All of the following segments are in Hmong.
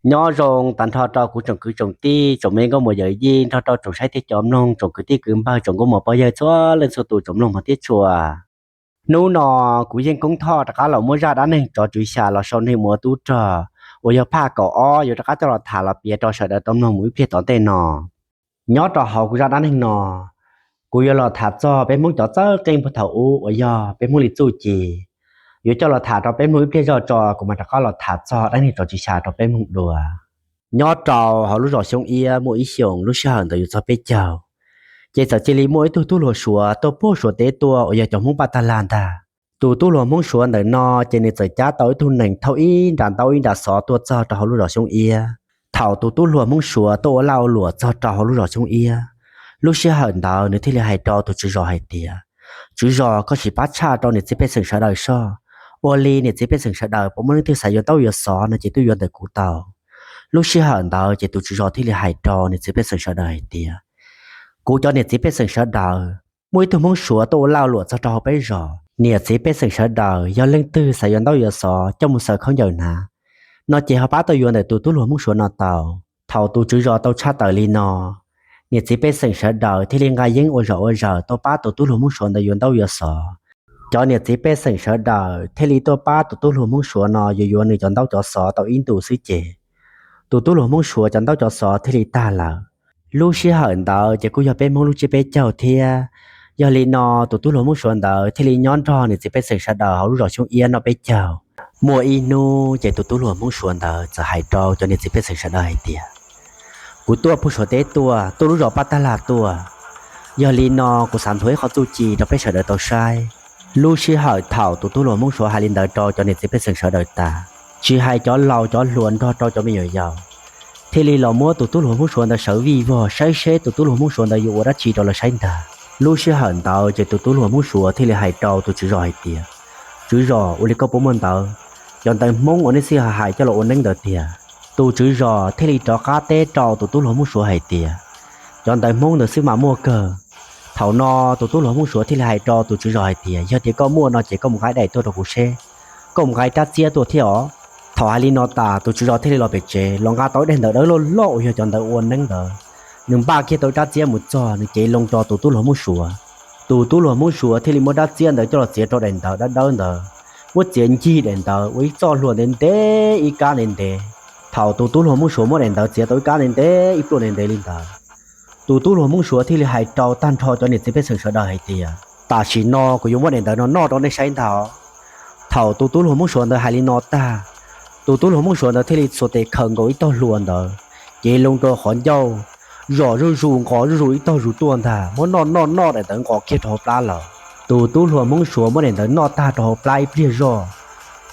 Nyob zoo tag nrho rau kuv tsoom kwv tsoom tij, tsoom me nkauj muam yawm yij, nrog rau tsoom saib thiab cov mloog, tsoom kwv tij kwv npawg, tsoom nkauj muam pog yawg txhua leej txhua tus, tsoom mloog hmov thiab tshua. Hnub no kuv Yeej Koob Thoj rov qab los muab zaj dab neeg tsov tswv xya los sau neeg mus ua tub rog uas yog phaj kaum ob yuav rov qab coj los tham los piav rau sawv daws tau mloog mus ib pliag tom ntej no. Nyob rau hauv kuv zaj dab neeg no, kuv yuav los tham txog peb Hmoob cov txawj qeej puag thaum ub uas yog peb Hmoob li txuj ci. Yuav coj los tham rau peb mloog ib pliag zoj tso kuv mam rov qab los tham txog dab neeg tsov tswv xya rau peb mloog dua. Nyob rau hauv lub zos Xyoob Iab muaj ib xyoos lub sij hawm ntawd yuav txog peb caug, ces txawm cia li muaj ib tug tub hluas Suav tuaj puag Suav teb tuaj uas yog cov Hmoob Paj Tag Lag ntag. Tus tub hluas Hmoob Suav ntawm no ces nws txawm cab tau ib tug nees thauj ib nra ntaub ib nra xov tuaj txog rau hauv lub zos Xyoob Iab. Thaum tus tub hluas Hmoob Suav tuaj ua laj ua luam txog rau hauv lub zos Xyoob Iab, lub sij hawm ntawd nws thiaj li hais rau tus tswv zos hais tias, Tswv zos, koj sim pab tshaj rau niam txiv pej xeem sawv daws soj. Ua li niam txiv pej xeem sawv daws puas muaj leej twg xav yuav ntaub yuav xov no ces tuaj yuav ntawm kuv tau. Lub sij hawm ntawd ces tus tswv zos thiaj li hais rau niam txiv pej xeem sawv daws hais tias, Kuv cov niam txiv pej xeem sawv daws, muaj ib tug Hmoob Suav tuaj ua laj ua luam txog rau hauv peb zos. Niam txiv pej xeem sawv daws yog leej twg xav yuav ntaub yuav xov coj mus xaws khaub ncaws hnav no ces ho pab tuaj yuav ntawm tus tub hluas Hmoob Suav no tau. Thaum tus tswv zos tau tshaj tawm li no, niam txiv pej xeem sawv daws thiaj li nqa yeeb ua zom ua zaws tuaj pab tus tub hluas Hmoob Suav ntawd yuav ntaub yuav xov. Cov niam txiv pej xeem sawv daws thiaj li tuaj pab tus tub hluas Hmoob Suav no yuav yuav nws cov ntaub cov xov tau ib ntus xwb ces tus tub hluas Hmoob Suav cov ntaub cov xov thiaj li tag lawm. Lub sij hawm ntawd ces kuj yog peb Hmoob lub tsiab peb caug thiab. Yog li no tus tub hluas Hmoob Suav ntawd thiaj li nyob nrog niam txiv pej xeem sawv daws hauv lub zos Xyoob Iab noj peb caug. Muaj ib hnub ces tus tub hluas Hmoob Suav ntawd txawm hais rau cov niam txiv pej xeem sawv daws hais tias, Kuv tuaj puag Suav teb tuaj, tuaj lub zos Paj Tag Lag tuaj. Yog li no kuv xav nthuav ib qho txuj ci rau peb sawv daws tau saib. Lub sij hawm thaum tus tub hluas Hmoob Suav hais li ntawd rau cov niam txiv pej xeem sawv daws tas, tsis hais cov laus cov hluas nrog rau cov me nyuam yaus thiaj li los muab tus tub hluas Hmoob Suav ntawd sawv vij vog saib seb tus tub hluas Hmoob Suav ntawd yuav ua dab tsi rau lawv saib ntag. Lub sij hawm ntawd ces tus tub hluas Hmoob Suav thiaj li hais rau tus tswv zos hais tias, Tswv zos, ua li koj puas muaj ntawv, cov ntawv Hmoob uas nej xij hais coj los ua neeb ntawd tiag? Tus tswv zos thiaj li rov qab teb rau tus tub hluas Hmoob Suav hais tias, Cov ntawv Hmoob ntawd xwb mas muaj kawg. Thaum no tus tub hluas Hmoob Suav thiaj li hais rau tus tswv zos hais tias, Yog tias koj muaj no ces koj mus nqa daim tuaj rau kuv seb, koj mus nqa rab txiab tuaj thiab os. Thaum hais li no tas tus tswv zos thiaj li los pem tsev los nqa tau ib daim ntawv dawb loj loj uas yog cov ntawv ua neeb ntawd. Nws npaj kiag tau rab txiab mus txog nws cev loo rau tus tub hluas Hmoob Suav. Tus tub hluas Hmoob Suav thiaj li muab rab txiab ntawd coj los txiav rau daim ntawv dawb dawb ntawd, muab txiav ncig daim ntawv ua ib txoj hlua ntev ntev ib kab ntev ntev. Thaum tus tub hluas Hmoob Suav muab daim ntawv txiav tau ib kab ntev ntev ib pluaj ntev ntev li ntawd, tus tub hluas Hmoob Suav thiaj li hais rau tag nrho cov niam txiv pej xeem sawv daws hais tias, Tam sim no kuv yuav muab daim ntawv no noj rau nej saib ntag. Thaum tus tub hluas Hmoob Suav ntawd hais li no tag, tus tub hluas Hmoob Suav ntawd thiaj li xuas tes khaws nkaus ib tog hlua ntawd, cev loo rau qhov ncauj, zom zuj zus nqos zuj zus ib tog zus tuaj ntag, muab noj noj noj daim ntawv nqos kiag rau hauv plab lawm. Tus tub hluas Hmoob Suav muab daim ntawv noj tag rau hauv plab ib pliag zoj.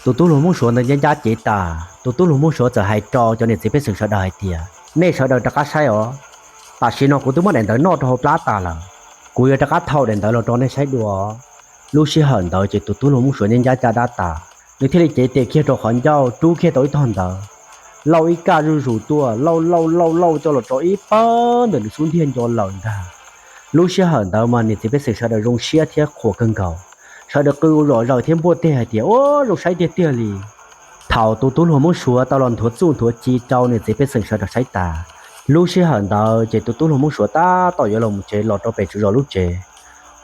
Tus tub hluas Hmoob Suav ntawd ncaj ncaj cev tas, tus tub hluas Hmoob Suav txawm hais rau cov niam txiv pej xeem sawv daws hais tias, Nej sawv daws rov qab saib os, tam sim no kuv twb muab daim ntawv noj rau hauv plab tas lawm. Kuv yuav rov qab thau daim ntawv los rau nej saib dua. Lub sij hawm ntawd ces tus tub hluas Hmoob Suav ncaj ncaj cab dab tas, nws thiaj li cev tes kiag rau qhov ncauj rub kiag tau ib tog ntawv, lauj ib kaj zuj zus tuaj, lauj lauj lauj lauj coj los rau ib pawg ntawm nws xub ntiag nco lawm ntag. Lub sij hawm ntawd mas niam txiv pej xeem sawv daws zoo siab thiab qhuas kawg nkaus, sawv daws qw ua zom zaws thiab npuaj teg hais tias, Ua zoo saib tiag tiag li. Thaum tus tub hluas Hmoob Suav tau los nthuav txuj nthuav ci rau niam txiv pej xeem sawv daws saib tas, lub sij hawm ntawd ces tus tub hluas Hmoob Suav tab tom yuav los mus tsev los rau pem tswv zos lub tsev,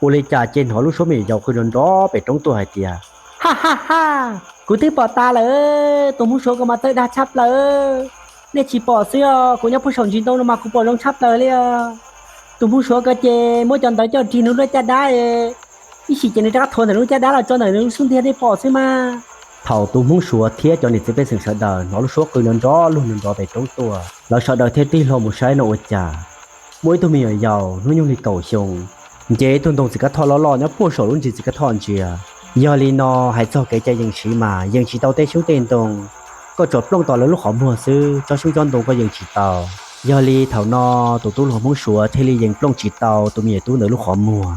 ua li cas ces hnov lub suab me nyuam yaus qw nrov nrov pem roob tuaj hais tias, Ha ha ha, kuv twb pom tas lawm, tus Hmoob Suav ko mas txawj dag tshaj plaws. Nej tsis pom xwb os, kuv nyob puag saum ntsis ntoo no mas kuv pom zoo tshaj plaws li os. Tus Hmoob Suav ko ces muab cov ntawv coj rig nws lub caj dab, ib chim ces nws rov qab thuav ntawm nws lub caj dab los tso ntawm nws lub xub ntiag, nej pom xwb mas. Thaum tus Hmoob Suav thiab cov niam txiv pej xeem sawv daws hnov lub suab qw nrov nrov luag nrov nrov pem roob tuaj, lawv sawv daws thiaj tig hlo mus saib no ua cas muaj ib tug me nyuam yaus hnub nyoog li kaum xyoo, nce ib tug ntoo txiv kab thoj loj loj nyob puag saum lub ntsis txiv kab thoj ntsia. Yog li no, hais txog kev cai yees siv mas yees tsis tau tej xyoob tej ntoo, koj tsuas plooj tau lawv lub qhov muag xwb, tsob xyoob tsob ntoo koj yees tsis tau. Yog li thaum no, tus tub hluas Hmoob Suav thiaj li yees plooj tsis tau tus me nyuam tub ntawd lub qhov muag,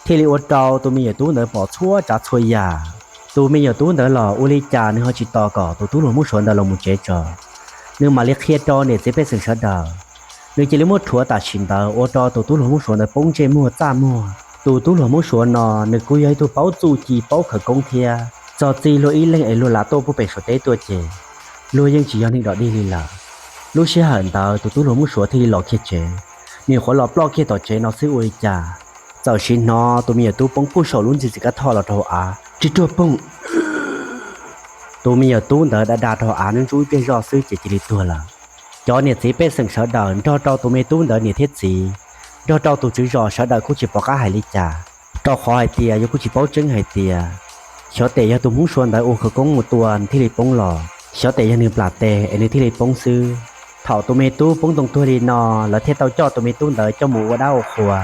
thiaj li ua rau tus me nyuam tub ntawd pom txhua tsav txhua yam. Tus me nyuam tub ntawd los ua li cas nws ho tsis tos kom tus tub hluas Hmoob Suav ntawd los mus tsev tso, nws mam li qhia rau niam txiv pej xeem sawv daws. Nws cia li muab rhuav tam sim ntawd ua rau tus tub hluas Hmoob Suav ntawd poob ntsej muag txaj muag. Tus tub hluas Hmoob Suav no, nws kuj yog ib tug paub txuj ci paub khawv koob thiab. Txog txij luag ib leeg es luag lam tuaj puag pem Suav teb tuaj ces, luag yeej tsis yog neeg dog dig li lawm. Lub sij hawm ntawd tus tub hluas Hmoob Suav thiaj li los kiag tsev. Nws nyuam qhuav los ploj kiag tom tsev no xwb ua li cas, txawm sim hnov tus me nyuam tub poob puag saum lub ntxi txiv kab thoj los rau hauv av, tib ruag poog, tus me nyuam tub ntawd da da rau hauv av ntub ntub ib pliag zoj xwb ces cia li tuag lawm. Cov niam txiv pej xeem sawv daws nrog rau tus me tub ntawd niam thiab txiv, nrog rau tus tswv zos sawv daws kuj tsis pom qab hais li cas, rau qhov hais tias yus kuj tsis paub tseeb hais tias xyov tes yog tus Hmoob Suav ntawd ua khawv koob mus tua thiaj li poob los xyov tes yog nws plam tes es nws thiaj li poob xwb. Thaum tus me tub poob ntoo tuag li no, lawv thiaj tau coj tus me tub ntawd coj mus ua dab ua qhua.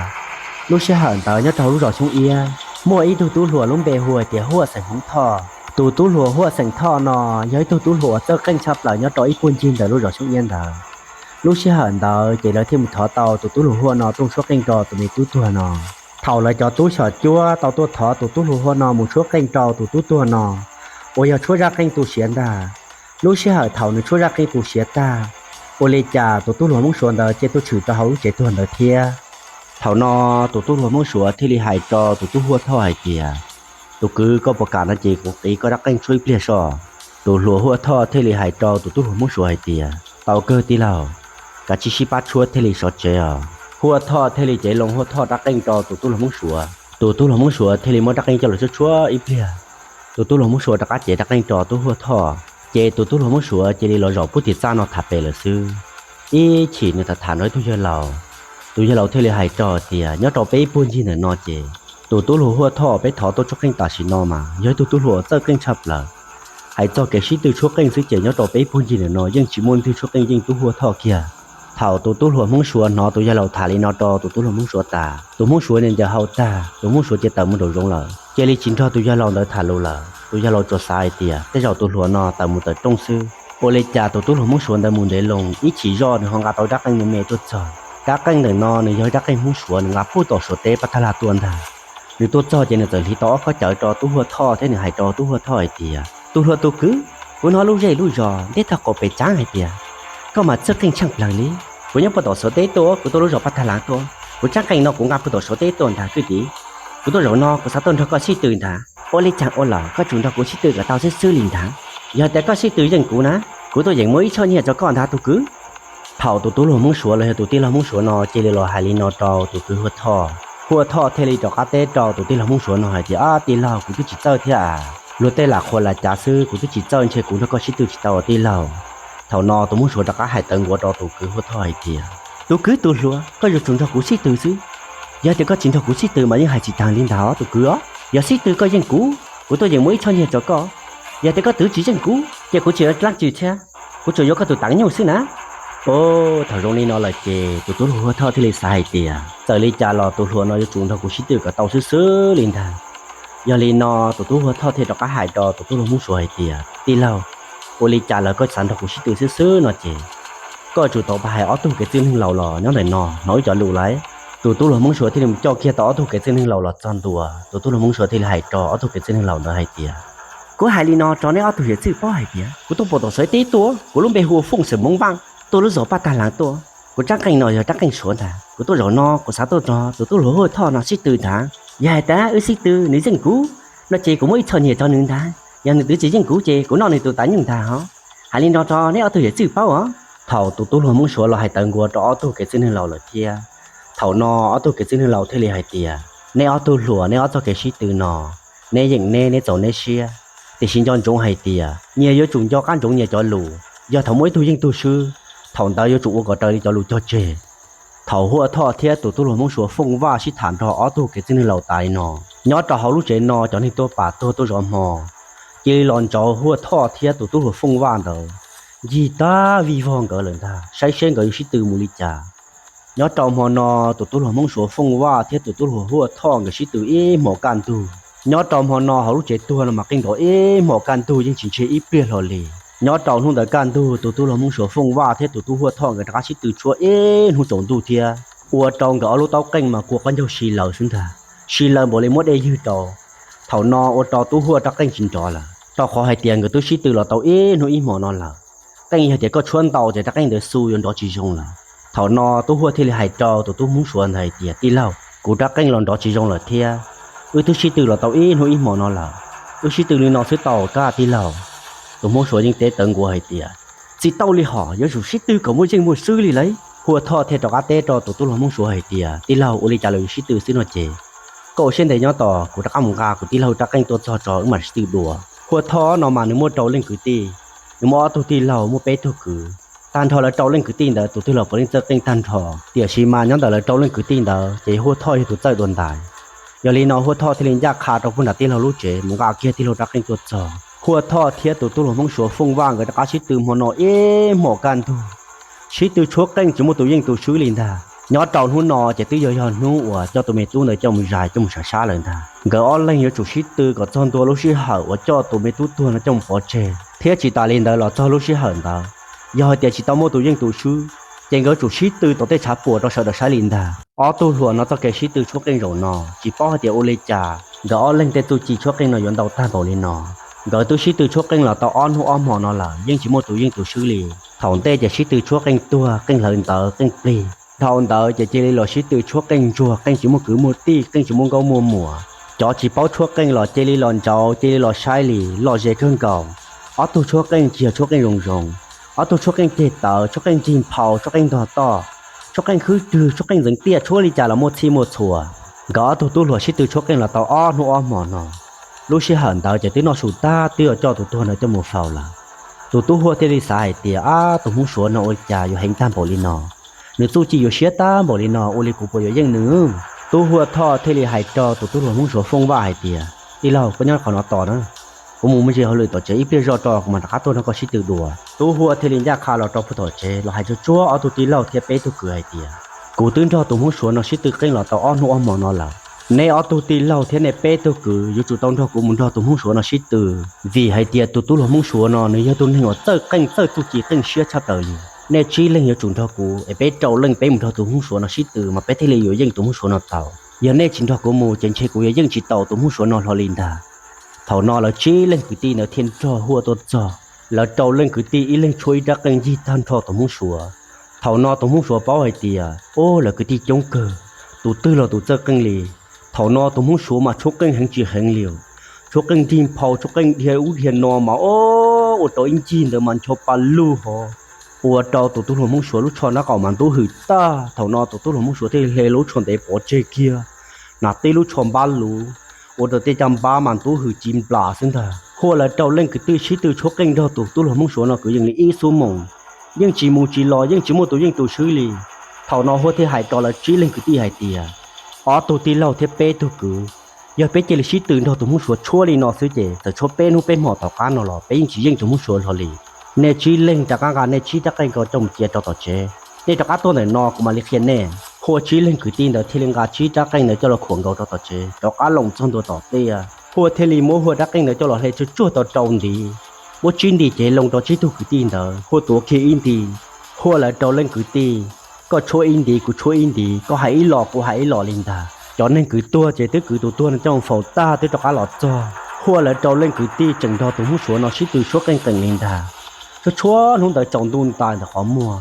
Lub sij hawm ntawd nyob rau hauv lub zos Xyoob Iab, muaj ib tug tub hluas lub npe hu hais tias Huaj Xeem Hmoob Thoj. Tus tub hluas Huaj Xeem Thoj no yog ib tug tub hluas uas txawj qeej tshaj plaws nyob rau ib puag ncig ntawm lub zos Xyoob Iab ntawd. Lub sij hawm ntawd ces lawv thiaj mus thov tau tus tub hluas Huaj no tuaj tshuab qeej rau tus me tub tuag no. Thaum lawv cov tub xyom cuab tau tuaj thov tus tub hluas Huaj no mus tshuab qeej rau tus tub tuag no, uas yog tshuab zaj qeej tu siav ntag. Lub sij hawm thaum nws tshuab zaj qeej tu siav tag, ua li cas tus tub hluas Hmoob Suav ntawd cia tuaj tshwm rau hauv lub tsev tuag ntawd thiab. Thaum no tus tub hluas Hmoob Suav thiaj li hais rau tus tub Huaj Thoj hais tias, tus kwv, koj puas kam no ces kuv qiv koj rab qeej tshuab ib pliag soj. Tus hluas Huaj Thoj thiaj li hais rau tus tub hluas Hmoob Suav hais tias, tau kawg tij laug, kav tsij sib pab tshuab thiaj li sov tsev os. Huaj Thoj thiaj li cev loo Huaj Thoj rab qeej rau tus tub hluas Hmoob Suav. Tus tub hluas Hmoob Suav thiaj li muab rab qeej coj los tshuab tshuab ib pliag. Tus tub hluas Hmoob Suav rov qab cev rab qeej rau tub Huaj Thoj, ces tus tub hluas Hmoob Suav cia li los zaum puag tim txaj no tham pem lawm xwb. Ib chim nws tham tham nrog ib tug yawg laus, tus yawg laus thiaj li hais rau tias nyob rau peb ib puag ncig ntawm no ces tus tub hluas Huaj Thoj peb thov tuaj tshuab qeej tam sim no mas yog ib tug tub hluas txawj qeej tshaj plaws. Hais txog kev sib tw tshuab qeej xwb ces nyob rau peb ib puag ncig ntawm no yeej tsis muaj leej twg tshuab qeej yeej tub Huaj Thoj kiag. Thaum tus tub hluas Hmoob Suav hnov tus yawg laus tham li no rau tus tub hluas Hmoob Suav tas, tus Hmoob Suav ncaws hau tag, tus Hmoob Suav cia tawm mus nraum zoov lawm, cia li tsis nrog tus yawg laus ntawd tham lus lawm. Tus yawg laus tsuas xav hais tias tej zaum tus hluas no tawm mus tawm rooj xwb. Ua li cas tus tub hluas Hmoob Suav ntawd mus ntev loo ib chim zoj nws ho nqa tau rab qeej me me tuaj txog. Rab qeej ntawm no nws yog rab qeej Hmoob Suav, nws nqa puag tom Suav teb Paj Tag Lag tuaj ntag. Nws tuaj txog ces nws txawm hliv tau ob khob cawv rau tub Huaj Thoj thiab nws hais rau tub Huaj Thoj hais tias, tus hluas tus kwv, kuv hnov lub zej lub zos ntej tag qaum pem tsav hais tias koj mas txawj qeej tshaaj plawg li. Kuv nyob puag tom Suav teb tuaj, kuv tuaj lub zos Paj Tag Lag tuaj, kuv rab qeej no kuv nqa puag tom Suav teb tuaj ntag kwv tij. Kuv tuaj zaum no kuv xav tuaj nrog koj sib tw ntag. Ua li cas ua los koj tsuas nrog kuv sib tw kom tau xwb xwb li ntag. Yog tias koj sib tw yeej kuv na, kuv tuaj yeem muab ib choj nyiaj rau koj ntag tus kwv. Thaum tus tub hluas Hmoob Suav los yog tus tij laug Hmoob Suav no cia li los hais li no rau tus kwv Huaj Thoj, Huaj Thoj thiaj li rov qab teb rau tus tij laug Hmoob Suav no hais tias, tij laug, kuv twb tsis txawj thiab as, luag tej lam qhuas lam cav xwb kuv twb tsis txawj, ntshe kuv nrog koj sib tw tsis tau tij laug. Thaum no tus Hmoob Suav rov qab hais tawv nkuav rau tus kwv Huaj Thoj hais tias, tus kwv tus hluas, koj yuav tsum nrog kuv sib tw xwb. Yog tias koj tsis nrog kuv sib tw mas yeej hais tsis taag li ntag os tus kwv os. Yog sib tw koj yeej kuv, kuv tuaj yeem muab ib choj nyiaj rau koj. Yog tias koj twv tsis yeej kuv ces kuv tsis ua dlaab tsi thiab, kuv tsuas yuav koj tus taav nyuj xwb na. Thaum zoo li no lawm ces tus tub hluas Huaj Thoj thiaj li xav hais tias, txawm li cas los tus hluas no yuav tsum nrog kuv sib tw kom tau xwb xwb li ntag. Yog li no tus tub Huaj Thoj thiaj rov qab hais rau tus tub hluas Hmoob Suav hais tias, tij laug, ua li cas lawm koj xav nrog kuv sib tw xwb xwb no ces koj tsum tau pab hais ob tug kev txwj neeg laus los nyob ntawm no hnov wb cov lus lawm. Tus tub hluas Hmoob Suav thiaj li mus coj kiag tau ob tug kev txwj neeg laus los txog ntua, tus tub hluas Hmoob Suav thiaj li hais rau ob tug kev txwj neeg laus ntawd hais tias, kuv hais li no rau neb ob tug yawm txwj paub hais tias kuv tuaj puag tom Suav teb tuaj, kuv lub npe hu ua Fooj Xeem Hmoob Vaaj, tuaj lub zos Paj Tag Laag tuaj. Kuv rab qeej no yog rab qeej Suav ntag, kuv tuaj zaum no kuv xav tuaj nrog tus tub hluas Huaj Thoj no sib tw ntag. Yog hais tias wb sib tw nws yeej kuv no ces kuv muab ib choj nyiaj rau nws ntag, yog nws twv tsis yeej kuv ces kuv noj nws tus taav nyuj ntag hos. Hais li no rau neb ob tug yawm txwj paub os. Thaum tus tub hluas Hmoob Suav los hais tawv nkuav rau ob tug kev txwj neeg laus lawm thiab, thaum no ob tug kev txwj neeg laus thiaj li hais tias, neb ob tug hluas, neb ob txoj kev sib tw no, neb yeem neb, neb txaus neb siab, tiam sis nco ntsoov hais tias nyias yuav tsum nco qab ntsoov nyias cov lus. Yog thaum muaj ib tug yeej tug swb, thaum ntawd yuav tsum ua kom raws li cov lus cog tseg. Thaum Huaj Thoj thiab tus tub hluas Hmoob Suav Fooj Vaj sib tham nrog ob tug kev txwj neeg laus tas li no, nyob rau hauv lub tsev no cov neeg tuaj pam tuag tuaj zov hmo cia li los ntsauv Huaj Thoj thiab tus tub hluas Fooj Vaj ntawd ncig tag vij vog nkawd lawm ntag, saib seb nkawd yuav sib tw mus li cas. Nyob rau hmo no, tus tub hluas Hmoob Suav Fooj Vaj thiab tus tub hluas Huaj Thoj nkawd sib tw ib hmos kaj ntug. Nyob rau hmo no hauv lub tsev tuag no mas qeej nrov ib hmos kaj ntug yeej tsis ntseg ib pliag hlo li. Nyob rau hnub ntawd kaj ntug tus tub hluas Hmoob Suav Fooj Vaj thiab tus tub Huaj Thoj nkawd rov qab sib tw tshuab ib hnub tsaus ntuj thiab, ua rau nkawd ob lub taub qeej mas kua qaub ncaug si lawm xwb ntag, si lawm npaum li muab dej ywg rau. Thaum no ua rau tub Huaj rab qeej tsis nrov lawm, rau qhov hais tias nkawd twb sib tw los tau ib hnub ib hmos no lawm. Qeej yog tias koj tshuab ntau ces rab qeej ntawd xu yuav nrov tsis zoo lawm. Thaum no tub Huaj thiaj li hais rau tus tub Hmoob Suav ntawd hais tias, tij laug, kuv rab qeej los nrov tsis zoo lawm thiab. Wb twb sib tw los tau ib hnub ib hmos no lawm, wb sib tw li no xwb tau kab tij laug? Tus Hmoob Suav yeej teb tawv nkuav hais tias, Tsis tau li hos, yuav tsum sib tw kom muaj yeej muaj swb li lauj. Huaj Thoj thiaj rov qab teb rau tus tub hluas Hmoob Suav hais tias, Tij laug, ua li cas lawv yuav sib tw xwb no ces? Koj ua siab ntev nyob tos kuv rov qab mus nqa kuv tij laug rab qeej tuaj txog tso wb mam sib tw dua. Huaj Thoj no mas nws muaj rau leej kwv tij, nws muaj ob tug tij laug, muaj peb tug kwv. Tag nrho lawv rau leej kwv tij ntawd tus twg los puav leej txawj qeej tag nrho, tiam sis mas nyob ntawm lawv rau leej kwv tij ntawd ces Huaj Thoj yog tus txawj dua ntais. Yog li no Huaj Thoj thiaj li ncaj qha rau puag nram tij laug lub tsev mus nqa kiag tij laug rab qeej tuaj txog. Huaj Thoj thiab tus tub hluas Hmoob Suav Fooj Vaj nkawd rov qab sib tw hmo no ib hmos kaj ntug, sib tw tshuab qeej tsis muaj tus yeej tus swb li ntag. Nyob rau hnub no ces twb yog yog hnub uas coj tus me tub ntawd coj mus zais coj mus sam sab lawm ntag. Nkawd ob leeg yuav tsum sib tw kom txog ntua lub sij hawm uas coj tus me tub tuag no coj mus pov tseg, thiab tsis tas li ntawd los txog lub sij hawm ntawd, yog hais tias tsis tau muaj tus yeej tus swb, ces nkawd yuav tsum sib tw tom tej tshav puam rau sawv daws saib li ntag. Ob tug hluas no txoj kev sib tw tshuab qeej zaum no tsis paub hais tias ua li cas nkawd ob leeg tej txuj ci tshuab qeej no yuav ntau tag npaum li no. Nkawd twb sib tw tshuab qeej los tau ob hnub ob hmo no lawm yeej tsis muaj tus yeej tus swb li. Thaum ntej ces sib tw tshuab qeej tuag qeej hlawv ntawv qeej plig, dhau ntawd ces cia li los sib tw tshuab qeej ntsuag qeej tsis muaj kwv muaj tij qeej tsis muaj nkauj muaj muam. Cov tsis paub tshuab qeej los cia li los ntsauv cia li los saib li lom zem kawg nkaus. Ob tug tshuab qeej tsis yog tshuab qeej zoo zoo, ob tug tshuab qeej ceg tawv, tshuab qeej ncig nphau, tshuab qeej ntog toj, tshuab qeej khwb rwg, tshuab qeej ntxeev tiaj, tshuab li cas los muaj txhij muaj txhua. Nkawd ob tug tub hluas sib tw tshuab qeej los tau ob hnub ob hmo no, lub sij hawm ntawd ces twb noj su tag twb yuav coj tus tuag ntawd coj mus faus lawm. Tus tub Huaj thiaj li xav hais tias, Ab, tus Hmoob Suav no ua li cas yuav heev tag npaum li no, nws txuj ci yuav siab tag npaum li no, ua li kuv puas yuav yeej nws? Tub Huaj Thoj thiaj li hais rau tus tub hluas Hmoob Suav Fooj Vaj hais tias, Tij laug, koj nyob qhov no tos na, kuv mus me ntsis hauj lwm tom tsev ib pliag zoj tso kuv mam rov qab tuaj nrog koj sib tw dua. Tub Huaj thiaj li ncaj qha los rau puag tom tsev los hais tsuag tsuag ob tug tij laug thiab peb tug kwv hais tias, Kuv twb nrog tus Hmoob Suav no sib tw qeej los tau ob hnub ob hmo no lawm. Nej ob tug tij laug thiab nej peb tug kwv yuav tsum tau nrog kuv mus nrog tus Hmoob Suav no sib tw, vim hais tias tus tub hluas Hmoob Suav no nws yog tus neeg uas txawj qeej txawj txuj ci qeej siab tshaj plaws li. Nej tsib leeg yuav tsum nrog kuv es peb rau leej peb mus nrog tus Hmoob Suav no sib tw mas peb thiaj li yuav yeej tus Hmoob Suav no tau. Yog nej tsis nrog kuv mus ces ntshe kuv yuav yeej tsis tau tus Hmoob Suav no hlo li ntag. Thaum no lawv tsib leeg kwv tij ntawd thiaj nrog Huaj tuaj txog. Lawv rau leej kwv tij ib leeg tshuab ib rab qeej ncig tag nrho tus Hmoob Suav. Thaum no tus Hmoob Suav paub hais tias, Ub, lawv kwv tij coob kawg, tus twg los tus txawj qeej li. Thaum no tus Hmoob Suav mas tshuab qeej heev tsis heev li, tshuab qeej nrig nphau, tshuab qeej dhia ub dhia no mas, o, ua rau ib ncig ntawd mas ncho pa lug hov, ua rau tus tub hluas Hmoob Suav lub tsho nraub qaum mas ntub hwm tag. Thaum no tus tub hluas Hmoob Suav thiaj li hle lub tsho ntev pov tseg kiag, nas tib lub tsho npab luv, ua rau tej caj npab mas ntub hwm ci nplas xwb ntag. Huaj lawv rau leej kwv tij sib tw tshuab qeej nrog tus tub hluas Hmoob Suav no kwv yees li ib xuab moos, yeej tsis mus tsis los, yeej tsis muaj tus yeej tus swb li. Thaum no Huaj thiaj hais rau lawv tsib leeg kwv tij hais tias, Ob tug tij laug thiab peb tug kwv, yog peb cia li sib tw nrog tus Hmoob Suav tshuab li no xwb ces txawm tshuab peb hnub peb hmo tom qab no los peb yeej tsis yeej tus Hmoob Suav hlo li. Nej tsib leeg rov qab nqa nej tsib rab qeej ko coj mus cia rau tom tsev, nej rov qab tuaj ntawm no kuv mam li qhia nej. Huaj tsib leeg kwv tij ntawd thiaj li nqa tsib rab qeej ntawd coj los khuam nkaus rau tom tsev, rov qab loo txog ntua tom tiaj. Huaj thiaj li muab Huaj rab qeej ntawd coj los hle tsuag tsuag tau rau ntiv, muab tsib ntiv cev loo rau tsib tug kwv tij ntawd, Huaj tuav kiag ib ntiv. Huaj lawv rau leej kwv tij, koj tshuab ib ntiv kuv tshuab ib ntiv, koj hais ib los kuv hais ib los li ntag. Cov neeg kwv tuag ces twb kwv tus tuag no coj faus tag twb rov qab los txog. Huaj lawv rau leej kwv tij tseem nrog tus Hmoob Suav no sib tw tshuab qeej qees li ntag. Tsuag tsuag hnub ntawd tsaus ntuj ntais ntawm qhov muag,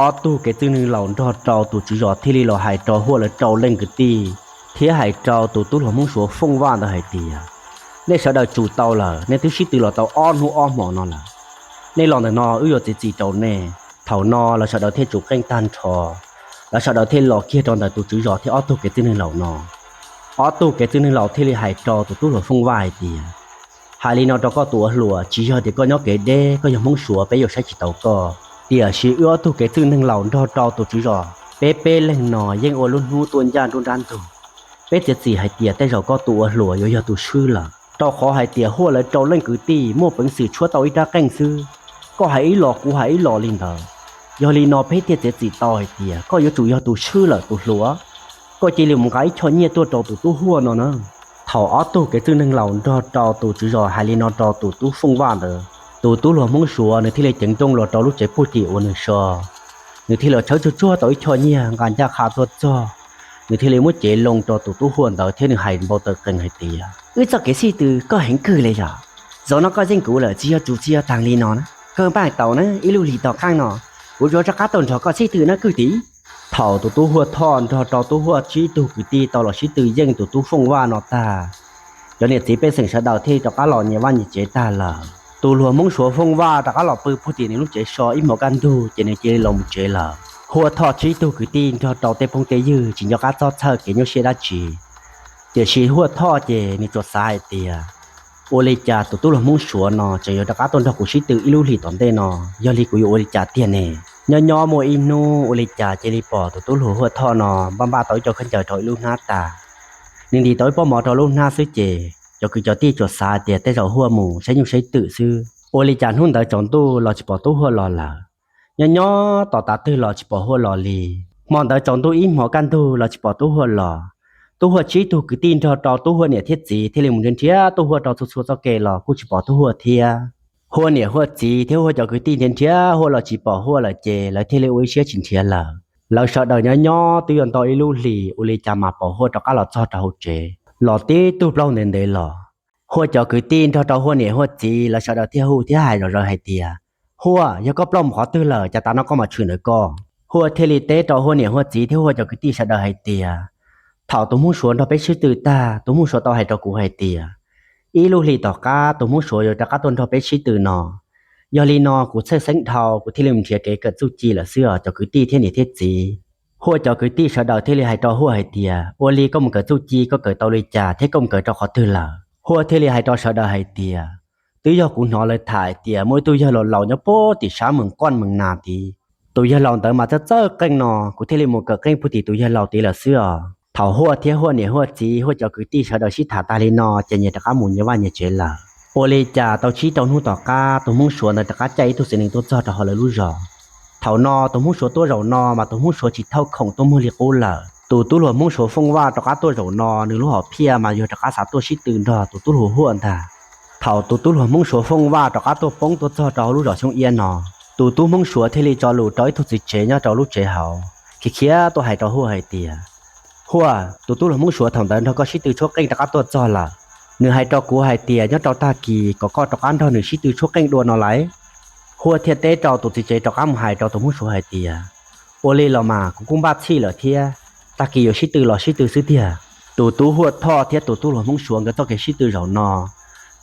ob tug kev txwj neeg laus nrog rau tus tswv zos thiaj li los hais rau Huaj lawv rau leej kwv tij thiab hais rau tus tub hluas Hmoob Suav Fooj Vaj ntawd hais tias, nej sawv daws tsum tau lawm, nej twb sib tw los tau ob hnub ob hmo no lawm. Nej los ntawm no wb yuav txiav txim rau nej. Thaum no lawv sawv daws thiaj tsum qeej tag nrho, lawv sawv daws thiaj los kiag rau ntawm tus tswv zos thiab ob tug kev txwj neeg laus no. Ob tug kev txwj neeg laus thiaj li hais rau tus tub hluas Fooj Vaj hais tias, hais li no rau koj tus ua hluas, tsis yog tias koj nyob kev deb, koj yog Hmoob Suav peb yuav saib tsis taus koj, tiam sis wb ob tug kev txwj neeg laus nrog rau tus tswv zos peb peb leeg no yeej ua lub hnub tuaj ncaj nruab nrab ntug. Peb txiav txim hais tias tej zaum koj tus ua hluas yuav yog tus swb lawm, rau qhov hais tias Huaj lawv rau leej kwv tij muaj peev xwm tshuab tau ib rab qeej xwb, koj hais ib los kuv hais ib los li ntawd. Yog li no peb thiaj txiav txim tau hais tias koj yuav tsum yog tus swb lawm tus hluas. Koj cia li mus nqa ib choj nyiaj tuaj rau tus tub Huaj no na. Thaum ob tug kev txwj neeg laus nrog rau tus tswv zos hais li no rau tus tub Fooj Vaj ntawd, tus tub hluas Hmoob Suav nws thiaj li ceev nrooj los rau lub tsev puag tim uas nws so. Nws thiaj li tshawb tsuag tsuag tau ib choj nyiaj nqa ncaj qha tuaj txog, nws thiaj li muab cev loo rau tus tub Huaj ntawd thiab nws hais npau taws qees hais tias, wb txoj kev sib tw koj heev kawg li yom. Zaum no koj yeej kuv lawm, tsis yog tsum tsis yog taag li no na. Koj npaj tau na, ib lub hlis tom qab no kuv yuav rov qab tuaj nrog koj sib tw na kwv tij. Thaum tus tub Huaj Thoj nrog rau tub Huaj tsib tug kwv tij tau los sib tw yeej tus tub Fooj Vaj no tag, cov niam txiv pej xeem sawv daws thiaj rov qab los nyias vaj nyias tsev tag lawm. Tus hluas Hmoob Suav Fooj Vaj rov qab los pw puag tim nws lub tsev so ib hmos kaj ntug ces nws cia li los mus tsev lawm. Huaj Thoj tsib tug kwv tij nrog rau tej phooj tej ywg tsis nco qab txob txhawj kev nyuaj siab dab tsi, tiam sis Huaj Thoj ces nws tsuas xav hais tias, ua li cas tus tub hluas Hmoob Suav no tseem yuav rov qab tuaj nrog kuv sib tw ib lub hlis tom ntej no, yog li kuv yuav ua li cas tiag ne? Nyob nyob muaj ib hnub ua li cas cia li pom tus tub hluas Huaj Thoj no npaj npaj tau ib co khaub ncaws rau ib lub hnab tas, nws ntim tau ib pob mov rau lub hnab xwb ces cov kwv cov tij tsuas xav hais tias tej zaum Huaj mus saib nyuj saib twm xwb. Ua li cas hnub ntawd tsaus ntuj los tsis pom tub Huaj los lawm. Nyob nyob tos tav twg los tsis pom Huaj los li. Hmo ntawd tsaus ntuj ib hmos kaj ntug los tsis pom tub Huaj los. Tub Huaj tsib tug kwv tij nrog rau tub Huaj niam thiab txiv thiaj li mus nrhiav nrhiav tub Huaj rau txhua txhua txoj kev los kuj tsis pom tub Huaj thiab. Huaj niam Huaj txiv thiab Huaj cov kwv tij nrhiav nrhiav Huaj los tsis pom Huaj lawm ces lawv thiaj li ua ib siab tsis nrhiav lawm. Lawv sawv daws nyob nyob twb yuav ntau ib lub hlis ua li cas mas pom Huaj rov qab los txog rau hauv tsev los tib tug plaub ntev ntev los. Huaj cov kwv tij nrog rau Huaj niam Huaj txiv lawv sawv daws thiaj hu thiab hais zom zaws hais tias, Huaj, yog koj ploj mus qhov twg lawm cas tav no koj mam tshwm ntawm ko? Huaj thiaj li teb rau Huaj niam Huaj txiv thiab Huaj cov kwv tij sawv daws hais tias, thaum tus Hmoob Suav nrog peb sib tw tag, tus Hmoob Suav tau hais rau kuv hais tias, ib lub hlis tom qab tus Hmoob Suav yuav rov qab tuaj nrog peb sib tw no. Yog li no kuv txhawj xeeb dhau kuv thiaj li mus nrhiav kev kawm txuj ci lawm xwb os cov kwv tij thiab niam thiab txiv. Huaj cov kwv tij sawv daws thiaj li hais rau Huaj hais tias, ua li koj mus kawm txuj ci koj kawm tau li cas thiab koj mus kawm rau qhov twg lawm? Huaj thiaj li hais rau sawv daws hais tias, twb yog kuv hnov lawv tham hais tias muaj ib tug yawg laus laus nyob puag tim sab mees quaj mees nas tid. Tus yawg laus ntawd mas txawj txawj qeej no, kuv thiaj li mus kawm qeej puag tim tus yawg laus tid lawm xwb os. Thaum Huaj thiab Huaj niam Huaj txiv Huaj cov kwv tij sawv daws sib tham tas li no ces nyias rov qab mus nyias vaj nyias tsev lawm. Ua li cas tau tsib rau hnub tom qab tus Hmoob Suav ntawd rov qab caij ib tug txiv neej tuaj txog rau hauv lawv lub zos. Thaum no tus Hmoob Suav tuaj zaum no mas tus Hmoob Suav tsis thauj khoom tuaj muag li qub lawm. Tus tub hluas Hmoob Suav Fooj Vaj rov qab tuaj zaum no nws lub hom phiaj mas yog rov qab xav tuaj sib tw nrog tus tub hluas Huaj ntag. Thaum tus tub hluas Hmoob Suav Fooj Vaj rov qab tuaj poob tuaj txog rau hauv lub zos Xyoob Iab no, tus tub Hmoob Suav thiaj li tso lus rau ib tug txiv tsev nyob rau lub tsev hauv khiav khiav tuaj hais rau Huaj hais tias, Huaj, tus tub hluas Hmoob Suav thaum ntawd nrog koj sib tw tshuab qeej rov qab tuaj txog lawm. Nws hais rau kuv hais tias nyob rau tag kis kom koj rov qab nrog nws sib tw tshuab qeej dua no lauj. Huaj thiaj teb rau tus txiv tsev rov qab mus hais rau tus Hmoob Suav hais tias, ua li los mas kuv kuj npaj txhij lawm thiab, tag kis yuav sib tw los sib tw xwb tiag. Tus tub Huaj Thoj thiab tus tub hluas Hmoob Suav nkawd txoj kev sib tw zaum no,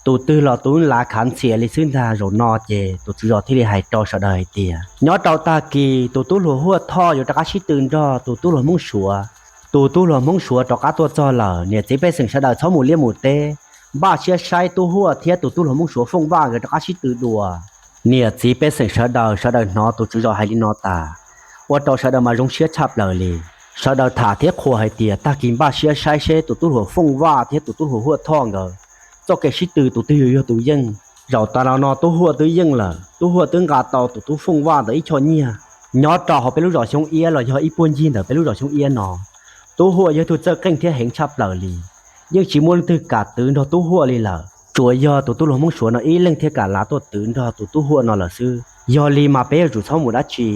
tus twg los tus lav khav ntxhias li xwb ntag. Zaum no ces tus tswv zos thiaj li hais rau sawv daws hais tias, nyob rau tag kis tus tub hluas Huaj Thoj yuav rov qab sib tw nrog tus tub hluas Hmoob Suav. Tus tub hluas Hmoob Suav rov qab tuaj txog lawm, niam txiv pej xeem sawv daws txhob mus liaj mus teb, npaj siab saib tub Huaj thiab tus tub hluas Hmoob Suav Fooj Vaj nkawd rov qab sib tw dua. Niam txiv pej xeem sawv daws, sawv daws hnov tus tswv zos hais li no tas, ua rau sawv daws mas zoo siab tshaj plaws li. Sawv daws tham thiab qhuas hais tias tag kis npaj siab saib seb tus tub hluas Fooj Vaj thiab tus tub hluas Huaj Thoj nkawd txoj kev sib tw tus twg yuav yog tus yeej. Zaum tas los no tub Huaj twb yeej lawm, tub Huaj twb nqa tau tus tub Fooj Vaj ntawd ib choj nyiaj. Nyob rau hauv peb lub zos Xyoob Iab los yog ib puag ncig ntawm peb lub zos Xyoob Iab no, tub Huaj yog ib tug txawj qeej thiab heev tshaj plaws li. Yeej tsis muaj leej twg kam twv nrog tub Huaj li lawm, tsuas yog tus tub hluas Hmoob Suav no ib leeg thiaj kam lav tuaj twv nrog tus tub Huaj no lawm xwb. Yog li mas peb yuav tsum txhob mus dab tsi,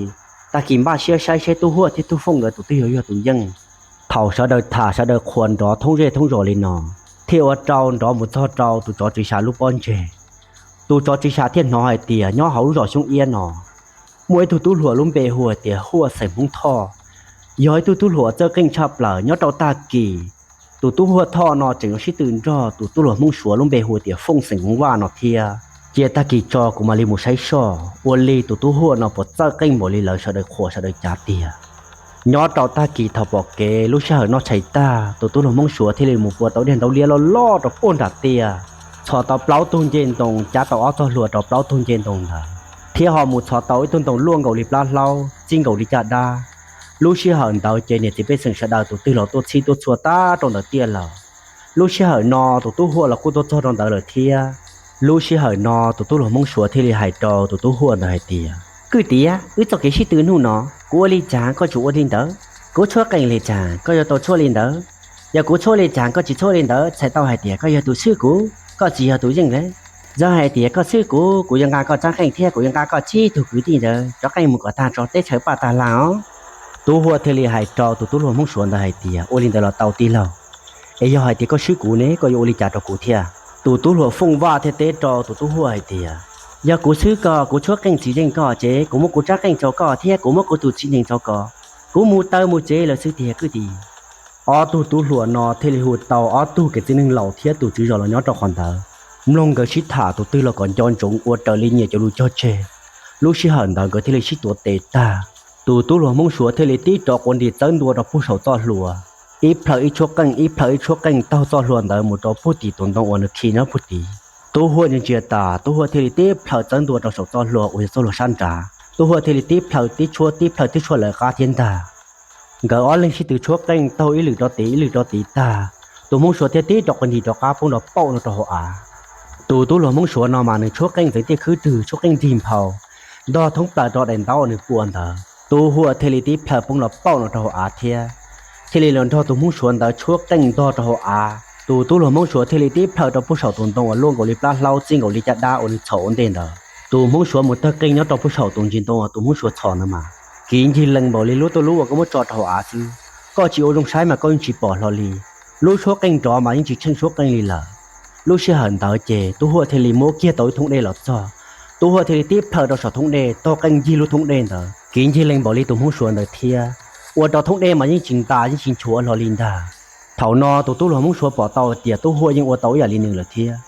tag kis npaj siab saib seb tub Huaj thiab tub Fooj nkawd tus twg yuav yog tus yeej. Thaum sawv daws tham sawv daws qhuas nrov thoob zej thoob zos li no, thiaj ua rau nrov mus txog rau tus tsov tswv xya lub pob ntseg. Tus tsov tswv xya thiaj hnov hais tias nyob hauv lub zos Xyoob Iab no muaj ib tug tub hluas lub npe hu hais tias Huaj xeem Hmoob Thoj, yog ib tug tub hluas txawj qeej tshaj plaws. Nyob rau tag kis tus tub Huaj Thoj no tseem yuav sib tw nrog tus tub hluas Hmoob Suav lub npe hu tias Fooj xeem Hmoob Vaj no thiab. Cia tag kis tso kuv mam li mus saib soj ua li tus tub Huaj no puas txawj qeej npaum li lawv sawv daws qhuas sawv daws cav tiag. Nyob rau tag kis thaum pom kev lub sij hawm noj tshais tag, tus tub hluas Hmoob Suav thiaj li mus pua tau diag ntaub liab loj loj rau puag nram tiaj, txhos tau plaub tug ncej ntoo, cav tau ob txog hlua rau plaub tug ncej ntoo ntawd, thiab ho mus txhos tau ib tug ntoo luaj nkaus li plab hlaub, txij nkaus li caj dab. Lub sij hawm ntawd ces niam txiv pej xeem sawv daws tus twg los tuaj txhij tuaj txhua tag rau ntawm tiaj lawm. Lub sij hawm no tus tub Huaj los kuj tuaj txog rau ntawd lawm thiab. Lub sij hawm no tus tub hluas Hmoob Suav thiaj li hais rau tus tub Huaj ntawd hais tias, kwv tij, wb txoj kev sib tw hnub no, kuv ua li cas koj tsum ua li ntawd, kuv tshuab qeej li cas koj yuav tau tshuab li ntawd. Yog kuv tshuab li cas koj tsis tshuab li ntawd, txhais tau hais tias koj yog tus swb kuv, koj tsis yog tus yeej lawm. Yog hais tias koj swb kuv, kuv yuav nqa koj tsab qeej thiab kuv yuav nqa koj tsib tug kwv tij ntawd tsov qeej mus kom tag tso teb chaws paj tag lag os. Tub Huaj thiaj li hais rau tus tub hluas Hmoob Suav ntawd hais tias, ua li ntawd los tau tij laug, es yog hais tias koj swb kuv ne koj yuav ua li cas rau kuv thiab? Tus tub hluas Fooj Vaj thiaj teb rau tus tub Huaj hais tias, yog kuv swb koj, kuv tshuab qeej tsis yeej koj ces kuv muab kuv tsab qeej rau koj thiab kuv muab kuv tus txiv neej rau koj, kuv mus taw mus tsev lawm xwb tiag kwv tij. Ob tug tub hluas no thiaj li hu tau ob tug kev txiv neej laus thiab tus tswv zos los nyob rau qhov ntawd, Mloog nkawd sib tham tus twg los kom nco ntsoov ua raws li nyias cov lus cog tseg. Lub sij hawm ntawd nkawd thiaj li sib tuav tes tag. Tus tub hluas Hmoob Suav thiaj li tib rov quav nrim txawb ntua rau puag saum txoj hlua, ib plhaw ib tshuab qeej ib plhaw ib tshuab qeej taug txoj hlua ntawd mus rau puag tim tus ntoo uas nws khi nyob puag tid. Tub Huaj ntsia ntsia tas, Tub Huaj thiaj li tib plhaw txawb ntua rau saum txoj hlua uas yog txoj hlua sab nrad. Tub Huaj thiaj li tib plhaw tib tshuab tib plhaw tib tshuab lawv qab thiab ntag. Nkawd ob leeg sib tw tshuab qeej taug ib lwm rau tid ib lwm rau tid tag, tus Hmoob Suav thiaj tib rov quav nrim rov qab poob nrov pauj no rau hauv av. Tus tub hluas Hmoob Suav no mas nws tshuab qeej ntxeev tiaj khwb rwg, tshuab qeej nrig nphau, ntog thoob plaws rau daim ntaub uas nws pua ntawd. Tub Huaj thiaj li tib plhaw poob nrov pauj no rau hauv av thiab, thiaj li los nrog tus Hmoob Suav ntawd tshuab qeej ntog rau hauv av. Tus tub hluas Hmoob Suav thiaj li tib plhaw rau puag saum tus ntoo uas luaj nkaus li plab hlaub txij nkaus li caj dab uas nws txhom ua ntej ntawd. Tus Hmoob Suav mus tawg qeej nyob rau puag saum tus ntsis ntoo uas tus Hmoob Suav txhom ntawd mas kiv ncig lees npaum li lub tuj lub uas koj muab tso rau hauv av xwb. Koj tsis ua zoo saib mas koj yeej tsis pom hlo li. Lub tshuab qeej nrov mas yeej tsis tsheej tshuab qeej li lawm. Lub sij hawm ntawd ces Tub Huaj thiaj li muab kiag tau ib thoob dej los txog. Tub Huaj thiaj li tib plhaw rau saum thoob dej, taug qeej ncig lub thoob dej ntawd, kiv ncig lees npaum li tus Hmoob Suav ntawd thiab. Ua rau thoob dej mas yeej tsis ntas yeej tsis nchuav hlo li ntag. Thaum no tus tub hluas Hmoob Suav pom tau tias Tub Huaj yeej ua tau ib yam li nws lawm thiab.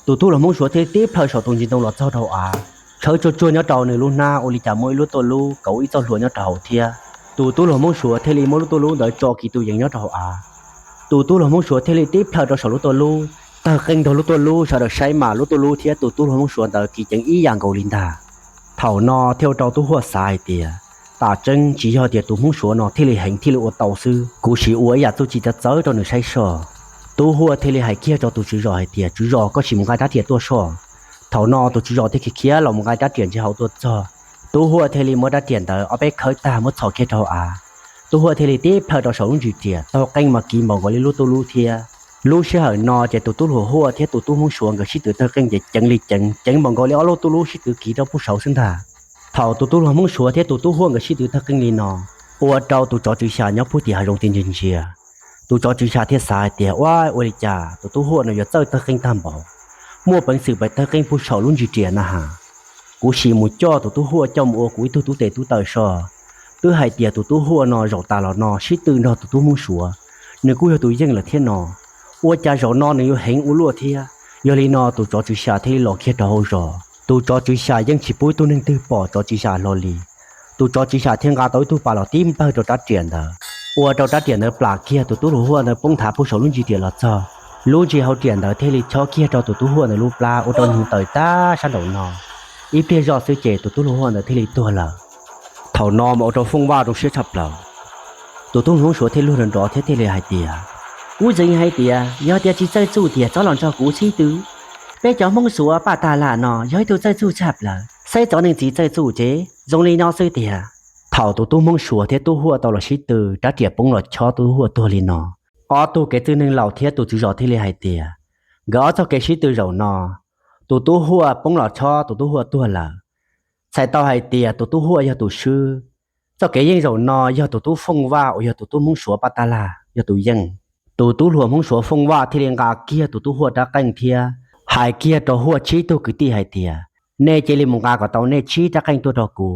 Tus tub hluas Hmoob Suav thiaj li tib plhaw saum tus ntsis ntoo los txog rau hauv av, tshawb tsuag tsuag nyob rau nws lub hnab ua li cas muaj ib lub tuj lub kauv ib txoj hlua nyob rau hauv thiab. Tus tub hluas Hmoob Suav thiaj li muab lub tuj lub ntawd tso kiv tus yees nyob rau hauv av. Tus tub hluas Hmoob Suav thiaj li tib plhaw rau saum lub tuj lub, tawg qeej nrog lub tuj lub, sawv daws saib mas lub tuj lub thiab tus tub hluas Hmoob Suav ntawd kiv ceev ib yam nkaus li ntag. Thaum no thiaj ua rau Tub Huaj xav hais tias, tam tseeb tsis yog tias tus Hmoob Suav no thiaj li heev thiaj li ua tau xwb, kuv sim ua ib yam txuj ci txawv txawv rau nws saib soj. Tub Huaj thiaj li hais kiag rau tus tswv zos hais tias, Tswv zos, koj sim mus nqa rab riam tuaj soj. Thaum no tus tswv zos thiaj khiav khiav los mus nqa rab riam ntsia hauv tuaj txog. Tub Huaj thiaj li muab rab riam ntawd ob peb khawb tag muab txhom kiag rau hauv av. Tub Huaj thiaj li tib plhaw rau saum lub ntsis riam, taug qeej mas kiv npaum nkaus li lub tuj lub thiab. Lub sij hawm no ces tus tub hluas Huaj thiab tus tub Hmoob Suav nkawd sib tw tawg qeej ces ceev li ceev, ceev npaum nkaus li ob lub tuj lub sib tw kiv rau puag saud xwb ntag. Thaum tus tub hluas Hmoob Suav thiab tus tub Huaj nkawd sib tw tawg qeej li no, ua rau tus tsov tswv xya nyob puag tim hav zoov thiaj ntsia ntsia. Tus tsov tswv xya thiaj xav hais tias, Ua, ua li cas tus tub Huaj no yuav txawj tawg qeej tag npaum, muaj peev xwm pes tawg qeej puag saum lub ntsis riam na has. Kuv sim mus coj tus tub Huaj coj mus ua kuv ib tug tub tes tub taw soj. Twb hais tias tus tub Huaj no zaum tas los no sib tw nrog tus tub Hmoob Suav, nws kuj yog tus yeej lawm thiab no, ua cas zaum no nws yuav heev ua luaj thiab. Yog li no tus tsov tswv xya thiaj li los kiag rau hauv zos. Tus tsov tswv xya yeej tsis pub ib tug neeg twg pom tsov tswv xya hlo li. Tus tsov tswv xya thiaj nqa tau ib tug pas los tib nplawg rau rab riam ntawd, ua rau rab riam ntawd plam kiag tus tub hluas Huaj ntawd poob nthav puag saum lub ntsis riam los txog. Lub ntsis hauv riam ntawd thiaj li chob kiag rau tus tub Huaj ntawd lub plab ua rau nws taws tag sab nraum no. Ib pliag zoj xwb ces tus tub hluas Huaj ntawd thiaj li tuag lawm. Thaum no mas ua rau Fooj Vaj zoo siab tshaj plaws. Tus tub Hmoob Suav thiaj luag nrov nrov thiab thiaj li hais tias, Kuv ntseeg hais tias yog tias tsis txawj txuj tias txhob los nrog kuv sib tw. Peb cov Hmoob Suav paj tag lam no yog ib tug txawj txuj tshaj plaws, saib cov neeg txiv txawj txuj ces zoo li no xwb tiag. Thaum tus tub Hmoob Suav thiab tub Huaj tau los sib tw, rab riam poob los chob tub Huaj tuag li no. Ob tug kev txwj neeg laus thiab tus tswv zos thiaj li hais tias, nkawd ob txoj kev sib tw zaum no, tus tub Huaj poob los chob tus tub Huaj tuag lawm. Txhais tau hais tias tus tub Huaj yog tus swb. Txoj kev yeej zaum no yog tus tub Fooj Vaj uas yog tus tub Hmoob Suav paj tag lam yog tus yeej. Tus tub hluas Hmoob Suav Fooj Vaj thiaj li nqa kiag tus tub Huaj rab qeej thiab hais kiag rau Huaj tsib tug kwv tij hais tias, nej cia li mus nqa kom tau nej tsib rab qeej tuaj rau kuv.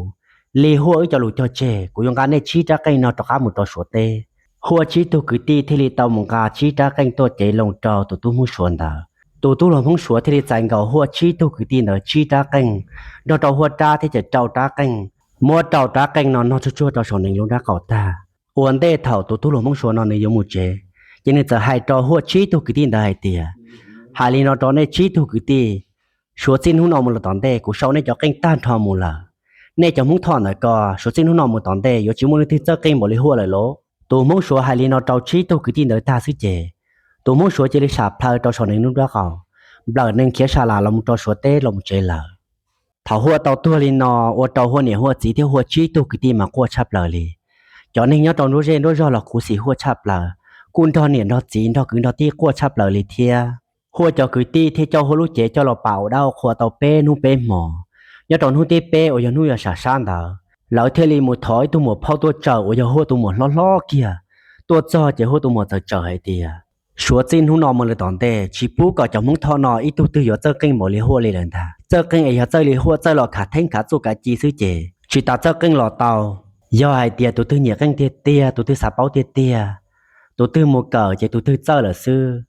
Li Huaj wb cov lus cog tseg, kuv yuav nqa nej tsib rab qeej no rov qab mus rau Suav teb. Huaj tsib tug kwv tij thiaj li tau mus nqa tsib rab qeej tuaj cev loo rau tus tub Hmoob Suav ntawd. Tus tub hluas Hmoob Suav thiaj li txais nkaus Huaj tsib tug kwv tij ntawd tsib rab qeej, nrog rau Huaj rab thiab ces rau rab qeej, muab rau rab qeej no nog tsuag tsuag rau saum nees lub nrab qaum tag. Ua ntej thaum tus tub hluas Hmoob Suav no nws yuav mus tsev, ces nws txawm hais rau Huaj tsib tug kwv tij ntawd hais tias, hais li no rau nej tsib tug kwv tij, suav txij hnub no mus lawm tom ntej kuv sau nej cov qeej tag nrho mus lawm. Nej cov Hmoob Thoj ntawd ko, suav txij hnub no mus tom ntej yuav tsis muaj leej twg txawj qeej npaum li Huaj lawm lauj. Tus Hmoob Suav hais li no rau tsib tug kwv tij ntawd tag xwb ces, tus Hmoob Suav cia li sam plhaw rau saum nees lub nrab qaum, nplawm nees khiav sa las los mus rau Suav teb los mus tsev lawm. Thaum Huaj tau tuag li no, ua rau Huaj niam Huaj txiv thiab Huaj tsib tug kwv tij mas quaj tshaj plaws li. Cov neeg nyob rau nruab zej nruab zog los khuv xim Huaj tshaj plaws, kuj nrog niam nrog txiv nrog kwv nrog tij quaj tshaj plaws li thiab. Huaj cov kwv tij thiaj coj Huaj lub cev coj los pam ua dab ua qhua tau peb hnub peb hmo. Nyob rau hnub thib peb uas yog hnub yuav sam sab ntawd, lawv thiaj li mus thov ib tug muam phauj tuaj tsawm uas yog Huaj tus muam hlob hlob kiag. Tuaj txog ces Huaj tus muam txawm tsawm hais tias, suav txij hnub no mus lawm tom ntej tsis pub kom cov Hmoob Thoj no ib tug twg yuav txawj qeej npaum li Huaj li lawm ntag. Txawj qeej es yog txawj li Huaj txawj los khav theeb khav txuj kav ci xwb ces tsis tas txawj qeej los tau. Yog hais tias tus twg nyiam qeej tiag tiag, tus twg xav paub tiag tiag, tus twg mus kawm ces tus twg txawj lawm xwb.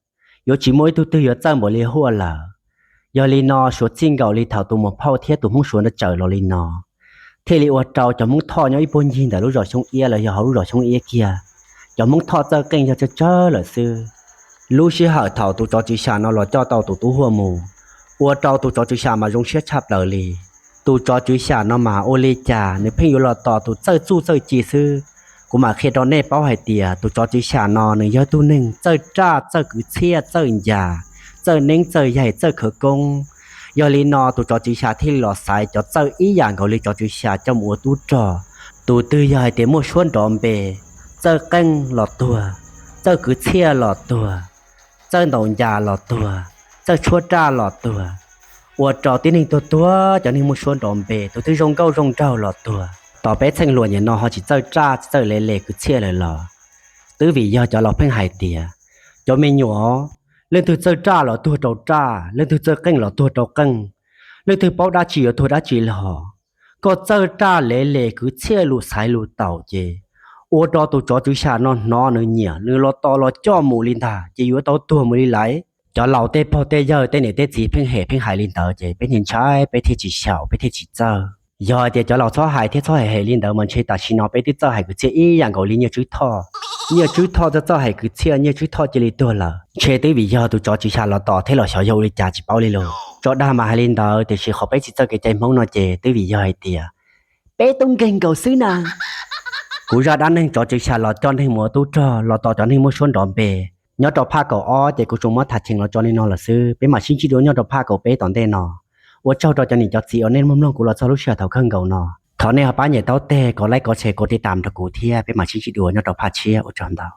Yuav tsis muaj ib tug twg yuav txawj npaum li Huaj lawm. Yog li no suav txij nkaus li thaum tus muam phauj thiab tus Hmoob Suav ntawd tawm los li no, thiaj li ua rau cov Hmoob Thoj nyob ib puag ncig ntawm lub zos Xyoob Iab los yog hauv lub zos Xyoob Iab kiag, cov Hmoob Thoj txawj qeej yog tsawg tsawg lawm xwb. Lub sij hawm thaum tus tsov tswv xyas no los coj tau tus tub huaj mus, ua rau tus tsov tswv xyas mas zoo siab tshaj plaws li. Tus tsov tswv xyas no mas ua li cas nws pheej yuav los tos tus txawj txuj txawj ci xwb. Kuv mam qhia rau nej paub hais tias tus tsov tswv xyas no nws yog tug neeg txawj raj txawj kwv txhiaj txawj ncas, txawj neeb txawj yaig txawj khawv koob. Yog li no tus tsov tswv xyas thiaj li los xaiv cov txawj ib yam nkaus li tsov tswv xyas coj mus ua tub rog. Tus twg yog hais tias muaj suab nrov npe, txawj qeej los tuag, txawj kwv txhiaj los tuag, txawj ntaus ncas los tuag, txawj tshuab raj los tuag, ua rau tib neeg tuag tuag cov neeg muaj suab nrov npe. Tus twg zoo nkauj zoo nraug los tuag. Tos peb txheej hluas nim no ho tsis txawj raj tsis txawj le le kwv txhiaj lawm los twb vim yog cov laus pheej hais tias, cov me nyuam, leej twg txawj raj los tuag rau raj, leej twg txawj qeej los tuag rau qeej, leej twg paub dab tsi yuav tuag dab tsi los. Koj txawj raj le le kwv txhiaj lus xaiv lus taus ces ua rau tus tsov tswv xyas no hnov nws nyiam, nws los tos los coj mus li ntag ces yuav tau tuag mus li lawm. Cov laus tej pog tej yawg tej niam tej txiv pheej hem pheej hais li ntawd ces peb ntshai ntshai peb thiaj tsis xyaum peb thiaj tsis txawj. Yog hais tias cov laus txhob hais thiab txhob hem hem li ntawd mas ntshe tam sim no peb twb txawj hais kwv txhiaj ib yam nkaus li Nyiaj Tswb Thoj. Nyiaj Tswb Thoj twb txawj hais kwv txhiaj, Nyiaj Tswb Thoj cia li tuag lawm. Ntshe twb vim yog tus tsov tswv xyas los tos thiab los xyov yog ua li cas tsis paub li lauj. Tso dag mas hais li ntawd tiam sis qhov peb tsis txawj kev cai Hmoob no ces twb vim yog hais tias peb tub nkeeg nkaus xwb na. Kuv zaj dab neeg tsov tswv xyas los coj neeg mus ua tub rog los tos cov neeg muaj suab nrov npe, nyob rau phaj kaum ob ces kuv tsuas muab tham cheem los tso li no lawm xwb. Peb mam sib ntsib dua nyob rau phaj kaum peb tom ntej no. Ua tsaug rau cov niam cov txiv uas nej mloog kuv los txog lub sij hawm thaum kawg nkaus no. Thov nej ho pab nyem taub teg kom like, kom share, kom tiv tam rau kuv thiab peb mam sib ntsib dua nyob rau phaj tshiab. Ua tsaug ntau.